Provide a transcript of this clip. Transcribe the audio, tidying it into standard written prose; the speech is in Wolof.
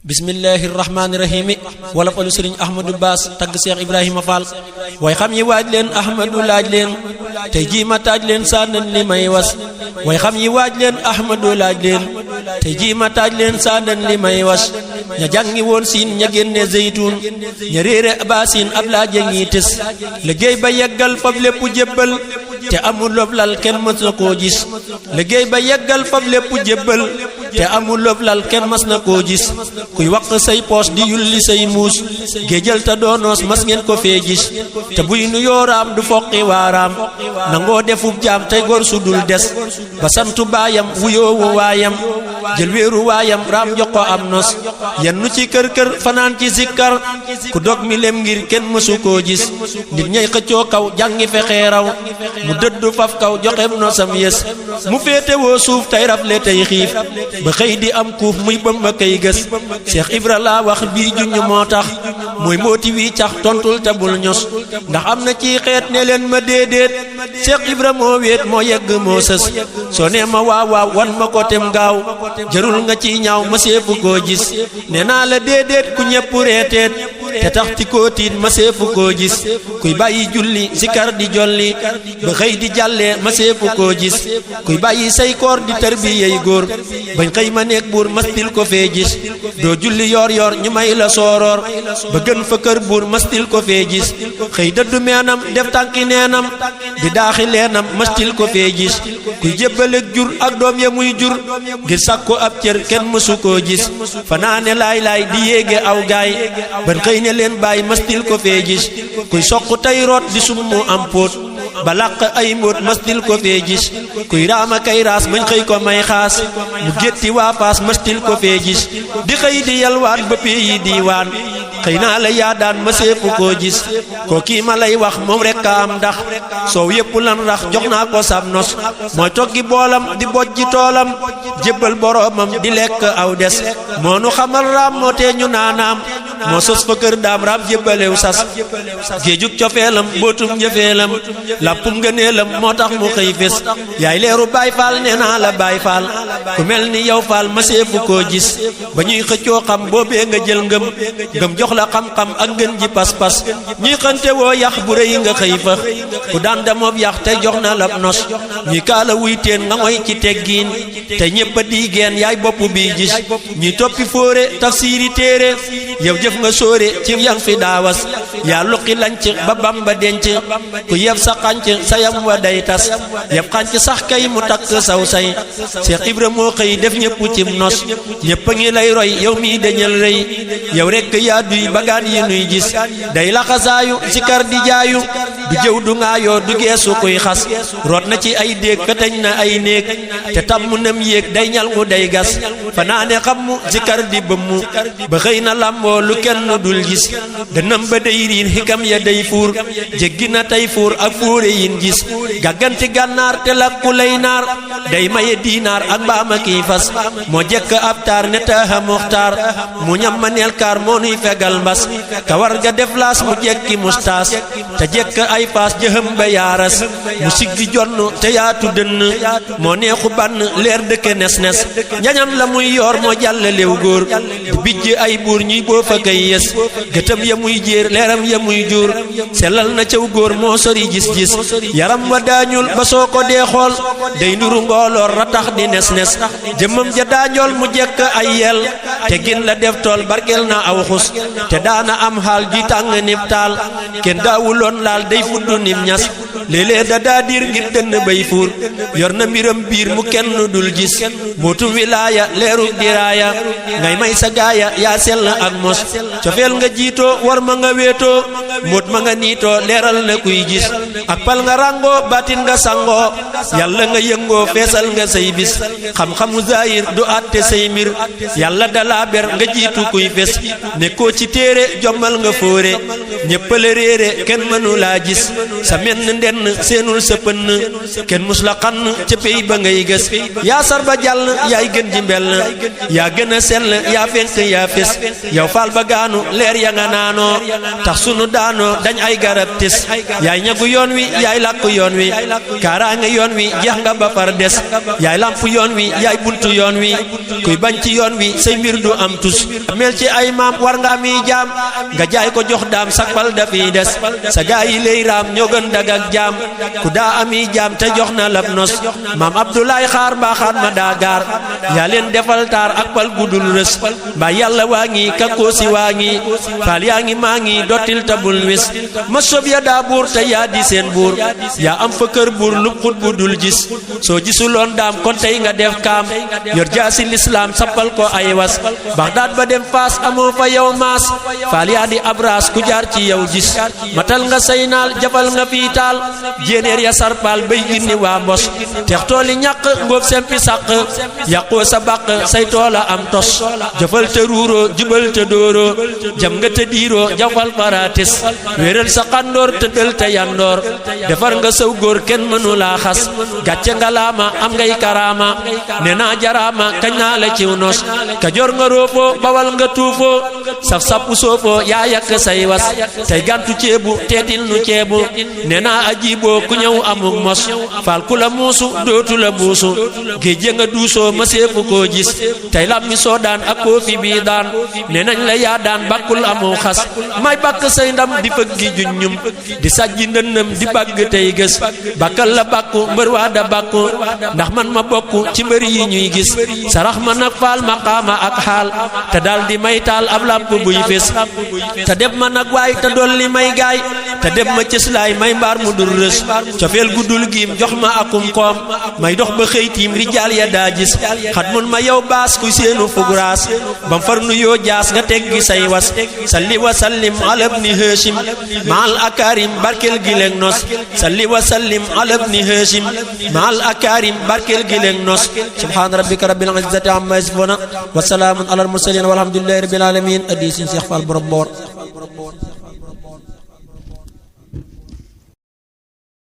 bismillahi rahmaani rahimi wala falu sëriñ ahmadou baas tagg seex ibrahima fall way xam yi waaj leen ahmadou laaj leen tey jii ma taaj leen sànnan li may was way xam yi waaj leen ahmadou laaj leen tey jii ma taaj leen sànnan li may was ña jàngi woon siin ña génne zeytuun ña réere baasin ab laaja ngi tës liggéey ba yeggal fab lépp jébbal te amul loflal kenn mës na koo gis liggéey ba yeggal fab lépp jébbal te amul loflal kenn mës na koo gis kuy waq say poos di yulli say muus géejal te doonoos mas ngeen ko fee gis te buy nu yooraam du foqi waaraam nangoo defub jaam tey gor su dul des ba santu baayam wuyoowu waayam jël wéeru waayam raam jox ko am nos yennu ci kër kër fanaan ci zikkar ku dog mi lem ngir kenn mësu koo gis nit ñay xëccoo kaw jàngi fexee raw mu dëddu faf kaw joxem nosam yës mu féete woo suuf tey rafle tey xiif ba xëy di am kuuf muy bëmba kay gës Cheikh Ibra laa wax bii junñ moo tax mooy mbooti wi cax tontul te bul ños ndax am na ci xeet ne leen ma déedéet Cheikh Ibra moo wéet moo yegg moo sës soo nee ma waaw waaw wan ma ko tem gaaw jarul nga ci ñaaw ma seefu koo gis nee naa la déedéet ku ñepp reeteet te tax ti koo tiit ma seefu koo gis kuy bàyyi julli sikar di jolli ba xëy di jàllee ma seefu koo gis kuy bàyyi say koor di tarbiyey góor bañ xëy ma nekk buur mastil ko fee gis doo julli yor yor ñu may la sooroor ba gën fa kër buur mastil ko fee gis xëy dëddu meenam def tànki neenam di daaxi leenam mastil ko fee gis kuy jébbaleeg jur ak doom ya muy jur ngir sàkku ab cër kenn mësu koo gis fanaane laay laay di yéege aw gaay ban xëy ne leen bàyyi mastil ko fee gis kuy soq tey root di summu am póot ba làq ay mbóot mastil ko fee gis kuy raama kay raas bañ xëy ko may xaas mu gétti waa faas mastil ko fee gis di xëy di yalwaan ba pee yi diiwaan xëy naa la yaa daan ma séefu koo gis koo kii ma lay wax moom rekk a am ndax soow yépp lan rax jox naa ko sab nos mooy toggi boolam di bojji toolam jébbal boroomam di lekk aw des moo nu xamal raam moo tee ñu naanaam moo sos fa kër daam raam jébbalew sas géejug cofeelam mbootum njëfeelam làppum ngëneelam moo tax mu xëy fés yaay leeru baay faal nee naa la baay faal ku mel ni yow faal ma séefu koo gis ba ñuy xëccoo xam boobee nga jël ngëm jox la xam-xam ak ngën ji pas-pas ñuy xante woo yax bu rëy nga xëy fa ku daan damoob yax te jox na la nos ñuy kaala wuy teen nga ngoy ci teggiin te ñépp a diigeen yaay bopp bi gis ñuy toppi fóore tafsiiri téere yow jëf nga sóore ci yang fi daawas yaa luqi lanc ba Bamba denc ku yeb sa xànc sa yam wa day tas yeb xànc sax kay mu takk saw say Cheikh Ibra moo xëy def ñépp cim nos ñépp a ngi lay roy yow mii dañal rëy yow rekk yaa duy bagaan yi nuy gis day laxasaayu sikar di jaayu du jëw du ŋaayoo du geesu kuy xas root na ci ay déeg feteñ na ay néeg te tam mu nem yéeg day ñal mu day gas fanaane xam mu sikar di bëmmu ba xëy na làmboo lu kenn dul gis dënam ba day riin xikam ya day fuur jéggi na tey fuur ak fuure yin gis gàgganti gànnaar te lakku lay naar day maye diinaar ak mbaama kiy fas moo jekk ab taar ne taaxa muxtaar mu ñam ma neel kaar moo nuy fegal mbas kawar ga def laas mu jekki mustaas te jekk ay paas jëhëm ba yaaras mu siggi jonn te yaatu dënn moo neexu bann leer dëkke nes nes ñañam la muy yoor moo jàllalew góor bu bijj ay buur ñuy boo fa kay yes gëtëm ya muy jéer leeram ya muy juur sellal na caw góor moo sori gis-gis yaram wa daañul ba soo ko dee xool day nduru ngooloor ratax di nes nes jëmmam ja daañool mu jekk ay yel te gin la def tool barkel na aw xus te daana am xaal ji tàng nib taal kenn daawuloon laal day fudd nim ñas léeg-léeg da daa diir ngir dënn bay fuur yor na mbiram biir mu kenn dul gis mbootum wilaaya leeru diraaya ngay may sa gaaya yaa sell ak mos cofeel nga jiitoo war ma nga wéetoo mbóot ma nga niitoo leeral na kuy gis ak pal nga ràngoo baatin nga sangoo yàlla nga yëngoo feesal nga say bis xam-xamu zaahir du àtte say mbir yàlla dalaa ber nga jiitu kuy fes nekkoo ci téere jommal nga fóore ñéppale réere kenn mënu laa gis sa menn ndend kenn seenul sa pënn kenn mus la xann ca pey ba ngay gës yaa sar ba jàll yaay gën ji mbell yaa gën a sell yaa fenk yaa fes yow faal ba gaanu leer ya nga naanoo tax sunu daanoo dañ ay garab tis yaay ñagu yoon wi yaay làkku yoon wi kaaraange yoon wi jeex nga ba far des yaay lamp yoon wi yaay buntu yoon wi kuy bañ ci yoon wi say mbir du am tus mel ci ay maam war nga ami jaam nga jaay ko jox daam sakbal dafiy des sa gaa yi lay raam ñoo gën dag ak jaam ku daa ami jaam te jox na lab nos maam Abdoulaye xaar mbaaxaan ma daa gaar yaa leen defal taar ak pal gudul rës mbaa yàlla waa ngi kakkoosi waa ngi faal yaa ngi maa ngi dottil tabul wis ma sob ya daa buur te yaa di seen buur yaa am fa kër buur lu xut bu dul gis soo gisuloon daam kon tey nga def kaam yor jaasi lislaam sappal ko ay was Baxdaad ba dem Faas amoo fa yow maas faal yaa di abraas ku jaar ci yow gis matal nga say naal jafal nga fii taal jéenéer ya sarpaal bay ginni waa mbos tex tooli ñàq ngóob sempi sàq yàqoo sa bàq say toola am tos jëfal te ruuroo jubal te dóoroo jam nga te diiroo jafal faratis wéeral sa xandoor te dël te yandoor defar nga saw góor kenn mënu laa xas gàcce nga laama am ngay karaama ne naa jaraama kañ naa la ciw nos Kajoor nga roofoo Bawal nga tuufoo saf sappu soofoo yaa yàkk say was tey gantu ceebu teetil nu ceebu ne naa ajiiboo ku ñëw amuk mos faal ku la muusu dootu la buusu géej nga duusoo ma seefu koo gis tey lam mi soo daan ak koo fi bii daan ne nañ la yaa daan bakkul amoo xas may bakk say ndam di fëggi juññum di sajji ndënnam di bagg tey gës bakkal la bakku mbër waa da bakku ndax man ma bokku ci mbër yi ñuy gis sarax ma nag faal maqaama ak xaal te dal di may taal ab làmp buy fés te dem ma nag waay te dolli may gaay te dem ma cëslaay may mbaar mu dul rës cofeel guddul giim jox ma akum koom may dox ba xëytiim rijaal ya daa gis xat mun ma yow baas kuy seenu fugraas bam far nu yoo jaas nga teggi say was salli wa sallim ala ibni Hashim maal akarim barkel gi leen nos salli wa sallim ala ibni Hashim maal akarim barkel gi leen nos subhaana rabbika rabbil izzati amma yasifuna wa salaamun alal mursalin walhamdulillahi rabbil alamin addi sin Seex Faal borom boor